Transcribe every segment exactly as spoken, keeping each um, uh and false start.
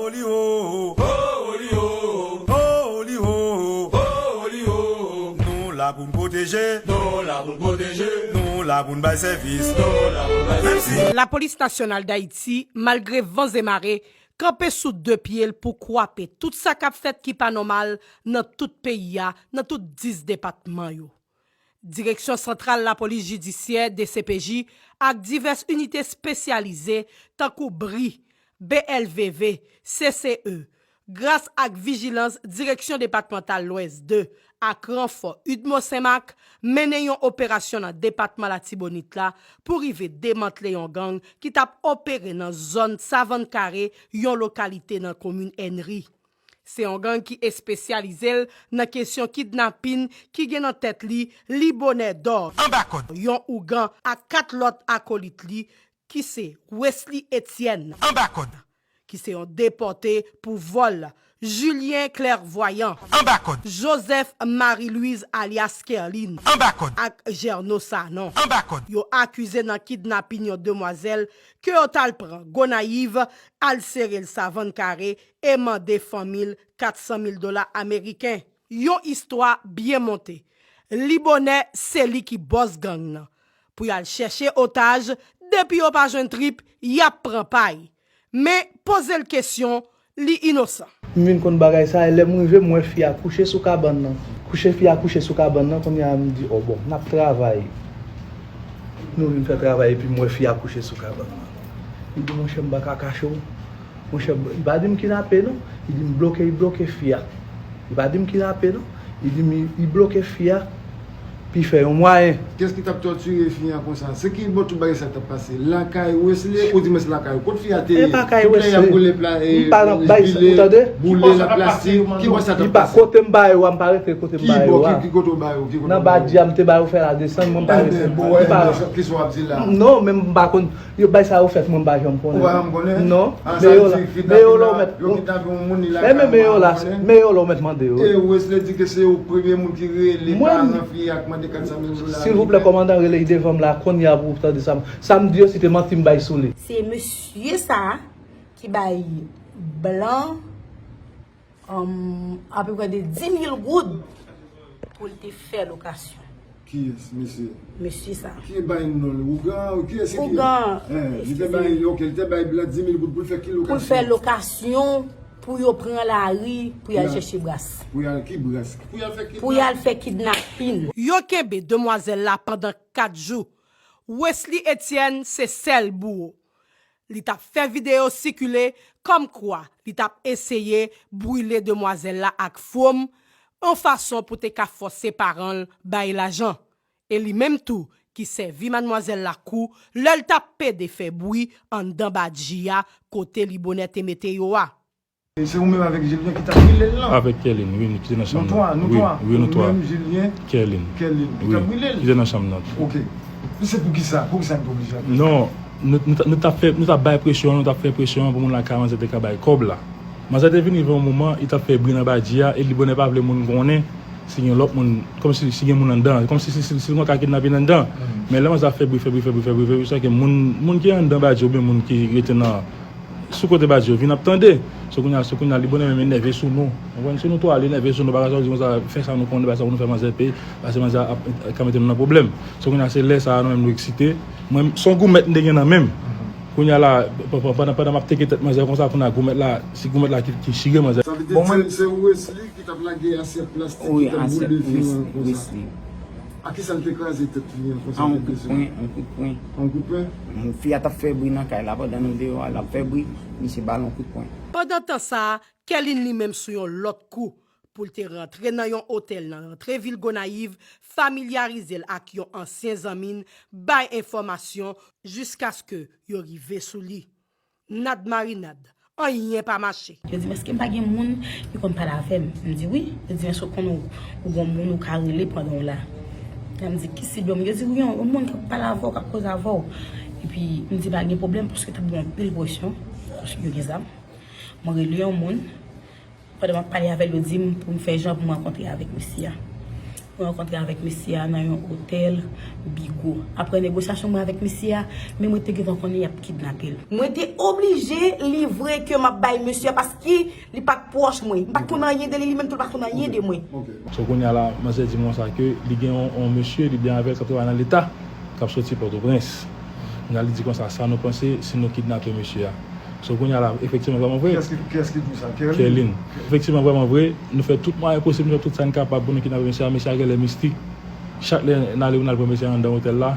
Oli ho, ho, oli ho, ho, oli ho, ho, oli ho. Nou la pou n pwoteje, nou la pou n pwoteje, nou la pou n bay sèvis, nou la pou n bay sèvis. Lapolis Nasyonal d Ayiti, malgre van e mare, kanpe sou de pye l pou kwape tout sa k ap fèt ki pa nòmal nan tout peyi a, nan tout dis depatman yo. Direksyon Santral Lapolis Jidisyè, D C P J, ak divès inite espesyalize, tankou bri, B L V V, C C E, gras ak vijilans Direksyon Depatmantal Lwès de ak ranfò UDMO Senmak, mennen yon operasyon nan depatman Latibonit la pou rive demantle yon gang ki t ap opere nan zòn Savann Kare, yon lokalite nan komin Ènri. Se yon gang ki espesyalize l nan kesyon kidnapin ki gen nan tèt li Libonè Dò, yon ougan, ak kat lòt akolit li ki se Wesley Etienne, ki se yon depòte pou vòl, Julien Clairvoyant, Joseph Marie Louise alyas Kerlin, ak Gerno Sanon. Yo akize nan kidnapin yon demwazèl ke yo t al pran Gonayiv, al sere l Savann Kare e mande fanmi l kat san mil dola ameriken. Yon istwa byen monte. Libonè se li ki bòs gang nan. Pou y al chèche otaj, depi yo pa jwenn trip, y ap pran pay. Men, poze l kesyon, li inosan. M vin konn bagay sa, e lè m rive, m wè fi a kouche sou kabann nan. Kouche, fi a kouche sou kabann nan, kounye a m di, o bon, n ap travay. Nou vin fè travay, epi m wè fi a kouche sou kabann nan. M di, monchè, m pa ka kache w. Monchè, li pa di m kidnape non. Li di m bloke, li bloke fi a. Li pa di m kidnape non. Li di m li, li bloke fi a. Pi fè yon mwayen. Kiyès ki t ap tòtire fi a konsa? Se ki bò tout bagay sa t ap pase? Lakay Wesley, ou di mwen se lakay ou. Kot fi a te ye? E pa kay Wesley. Tout lè y ap boule pla, e, m pa nan bay sa, ou tande? Boule la plastik. Ki bò sa t ap pase? Kote m ba yo a, m pa rete kote m ba yo a. Ki bò, ki, ki kote w ba yo? Ki kote w ba yo? Nan badji a, m te ba yo fè la desann, mwen m pa rete. Ebyen, bon, e, kisa w ap di la? Non, men m pa konn. Yo bay sa yo fèt, mwen m pa janm konnen. Ou pa janm konnen? Non. Men yo la, men yo la ou mèt, men men men yo la, men yo la ou mèt mande yo. E Wesley di ke se ou premye moun ki rele paran fi a k mande kat san mil dola ameriken. Silvouplè, kòmandan, rele l devan m la, kounye a pou w tande sa m, sa m di yo, si te manti m bay sou li. Se mesye sa a ki bay blan um, apeprè de dis mil goud pou l te fè lokasyon. Kiyès, mesye? Mesye sa. Ki bay non l? Ougan? Kiyès ki? Ougan, eh, li te bay, ok, li te bay blan dis mil goud pou l fè ki lokasyon? Pou l fè lokasyon, pou yo pran lari, pou y al chèche bras. Pou y al ki bras? Pou y al fè ki bras? Pou y al fè kidnapin. Yo kenbe demwazèl la pandan kat jou. Wesley Etienne se sèl bouwo. Li t ap fè videyo sikile kòmkwa li t ap eseye brile demwazèl la ak fwom, yon fason pou te ka fòse paran l bay lajan. E li menm tou ki sèvi madmwazèl la kou lè l t ap pede fè bri anndan badji a kote Libonè te mete yo a. E se ou menm avèk Jilyen ki t ap brile l lan? Avèk Kèlin, wi, ki te nan chanm nan. Nou twa, nou twa. Wi, wi, nou twa. Ou menm, Jilyen, Kèlin. Kèlin, ki t ap brile l? Wi, ki te nan chanm nan. Ok. Men se poukisa? Poukisa nou te oblije ap fè sa? Non, nou, nou, t- nou t ap fè, nou t ap bay presyon, nou t ap fè presyon pou moun lakay manzè te ka bay kòb la. Manzè te vin rive yon moman, li t ap fè bri nan badji a, e Libonè pa vle moun konnen si gen lòt moun, kòmsi si gen moun anndan, kòmsi si, si, si, si l gen yon ka kidnapin anndan. Men lè manzè ap fè bri, fè bri, fè bri, fè bri, fè bri, sa ke moun, moun ki anndan badji oubyen moun ki rete nan sou kote badji yo vin ap tande. So kounye a, so kounye a, Libonè menm enève sou nou. Ou konprann? Si nou twa, li enève sou nou, bagay sa yo di konsa, fè sa nou konnen, bagay sa pou nou fè manzè peye, paske manzè ap, ap ka mete nou nan pwoblèm. So kounye a, se lè sa a, nou menm nou eksite. Mwen, se yon goumèt m te gen nan men m. Kounye a la, p- p- pandan, pandan m ap teke tèt manzè konsa, kounye a, goumèt la, si goumèt la ki, ki chire manzè. Sa vle di se, se Wesley ki t ap lage asyèt plastik ki t ap boule fi an konsa. A kisa l te kraze tèt li an konsa? A yon kout pwen, yon kout pwen. Yon kout pwen? Fi a t ap fè bri nan kay la, pandan nou deyò a, l ap fè bri, misye ba l yon kout pwen. Pandan tan sa a, Kèlin li menm sou yon lòt kou pou l te rantre nan yon otèl nan rantre vil Gonayiv, familyarize l ak yon ansyen zanmi n, bay enfòmasyon jiskaske yo rive sou li. Nad marinad, anyen pa mache. Yo di m, èske m pa gen moun ki konn pale avè m? M di, wi. Yo di m, èske w konn ou, ou gon moun ou ka rele pandan w la? Lè m di, ki sib yo? Yo di, wi, yon, yon moun k ap pale avè w, k ap koze avè w. Epi, m di, pa gen pwoblèm, paske t ap gen anpil presyon, paske yo gen zam. Mwen rele yon moun, pandan m ap pale avè l, yo di m pou m fè jan pou m rankontre avèk mesye a. Mwen rankontre avèk mesye a nan yon otèl Bigo. Apre negosyasyon mwen avèk mesye a, men mwen te gentan konnen y ap kidnape l. Mwen te oblije livre ke m ap bay mesye a paske li pa t pwòch mwen. M pa t konn anyen de li, li menm tou li pa t konn anyen de mwen. So kounye a la, manzè di m konsa ke li gen yon, yon mesye, li byen avè l k ap travay nan Leta, k ap soti Pòtoprens. Kounye a li di konsa, sa nou panse si nou kidnape mesye a? So kounye a la, efektivman, vrèman vre. Kiyès ki, kiyès ki di w sa? Kerlin? Kerlin. Efektivman, vrèman vre, nou fè tout mwayen posib, nou fè tout sa n kapab pou nou kidnape mesye a. Mesye a genlè mistik. Chak lè n ale, n al pran mesye a anndan otèl la,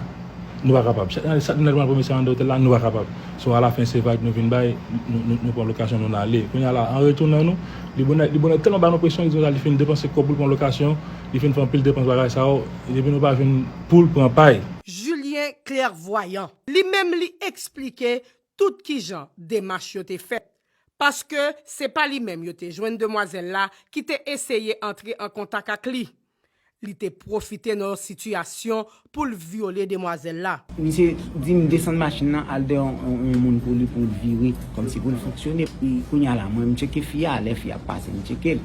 nou pa kapab. Chak lè n ale, chak lè n al pran mesye a anndan otèl la, nou pa kapab. So alafen se vag nou vin bay, nou, nou, nou pran lokasyon, nou n ale. Kounye a la, an retounen nou, li bonè, li bonè tèlman ba nou presyon, li di konsa li fin depanse kòb pou l pran lokasyon, li fin fè anpil depans bagay sa yo, epi nou pa jwenn pou l pran pay. Julien Clairvoyant, li menm li eksplike tout kijan demach yo te fèt, paske se pa li menm yo te jwenn demwazèl la ki te eseye antre an kontak ak li. Li te pwofite nan yon sitiyasyon pou l vyole demwazèl la. Misye di m desann machin nan al dèyè yon, yon, yon moun pou li pou l vire, kòmsi pou l fonksyone. Kounye a la, mwen m tcheke fi a, lè fi a ap pase m tcheke l.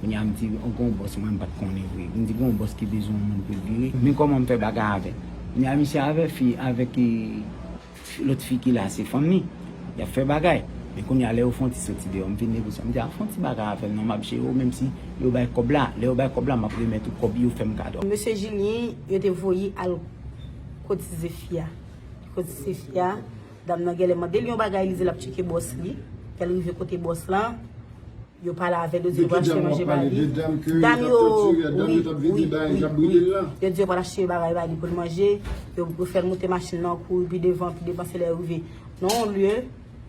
Kounye a m di, gen yon bòs mwen m pa t konnen vre. M di gen yon bòs ki bezwen yon moun pou l vire. Men kòman m fè bagay avè l? Kounye a misye avè fi, avèk lòt fi ki la se fanm li. Y ap fè bagay. Men kounye a lè yo fè yon ti soti deyò, m vin negosye. M di a fè yon ti bagay avè l non, m ap jere w, menm si yo bay kòb la. Lè yo bay kòb la, m ap remèt ou kòb yo fè m kado. Mesye Julien, yo te voye al kotize fi a. Kotize fi a, dam nan genlè mande l yon bagay, li di l ap tcheke bòs li. Lè l rive kote bòs lan, yo pale avè l, yo di yo pral achte manje ba li. Dam yo, wi, wi, wi. Yo di yo pral achte bagay ba li pou l manje. Yo, yo fè l moute machin nan, kouri pi devan, pi devan, se lè yo rive nan yon lye,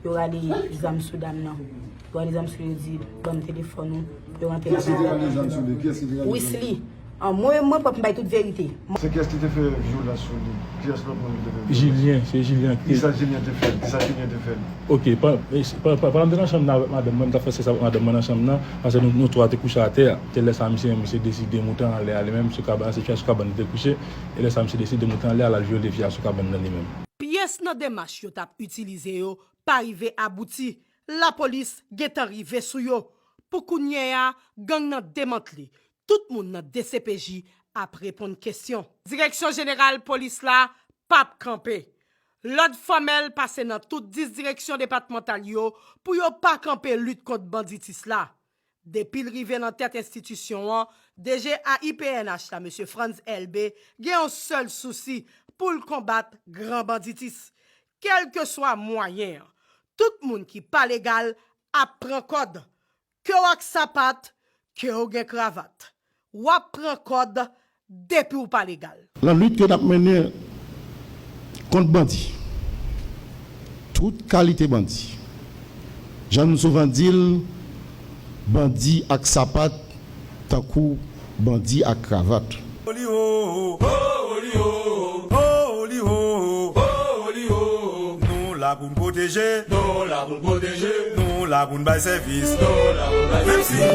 yo rale zam sou dam nan. Yo rale zam sou li, yo di, ban m telefòn ou. Yo rantre lakay la. Kiyès ki te rale zam sou li? Kiyès ki te rale zam? Wisly. An, mwen menm, mwen pwòp, m bay tout verite. Se kiyès ki te fè vyolans sou li? Kiyès lòt moun ki te fè vyolans? Julien, se Julien ki te. Kisa Julien te fè l? Kisa Julien te fè l? Ok, pa, pa, pa, pandan m te nan chanm nan avèk madanm mwen, m t ap fè sèks avèk madanm mwen nan chanm nan, paske nou, nou twa te kouche atè a. Se lè sa a, misye menm, misye deside moute anlè a li menm, sou kabann, se fi a sou kabann li te kouche, e lè sa a, misye deside moute anlè a, l al vyole fi a sou kabann nan li menm. Pyès nan demach yo t ap itilize yo pa rive abouti, lapolis gentan rive sou yo. Pou kounye a, gang nan demantle, tout moun nan D C P J ap reponn kesyon. Direksyon Jeneral Polis la p ap kanpe. Lòd fòmèl pase nan tout dis direksyon depatmantal yo pou yo pa kanpe lit kont banditis la. Depi l rive nan tèt enstitisyon an, D G A I P N H la, mesye Frantz Elbé, gen yon sèl sousi pou l konbat gran banditis. Kèlkeswa mwayen an, tout moun ki pa legal ap pran kòd. Ke w ak sapat, ke w gen kravat, w ap pran kòd depi w pa legal. Nan lit ke n ap mennen kont bandi, tout kalite bandi, jan n souvan di l, bandi ak sapat tankou bandi ak kravat. Nou la pou n pwoteje. Nou la pou n pwoteje. Nou la pou n bay sèvis. Nou la pou n bay sèvis. Menm si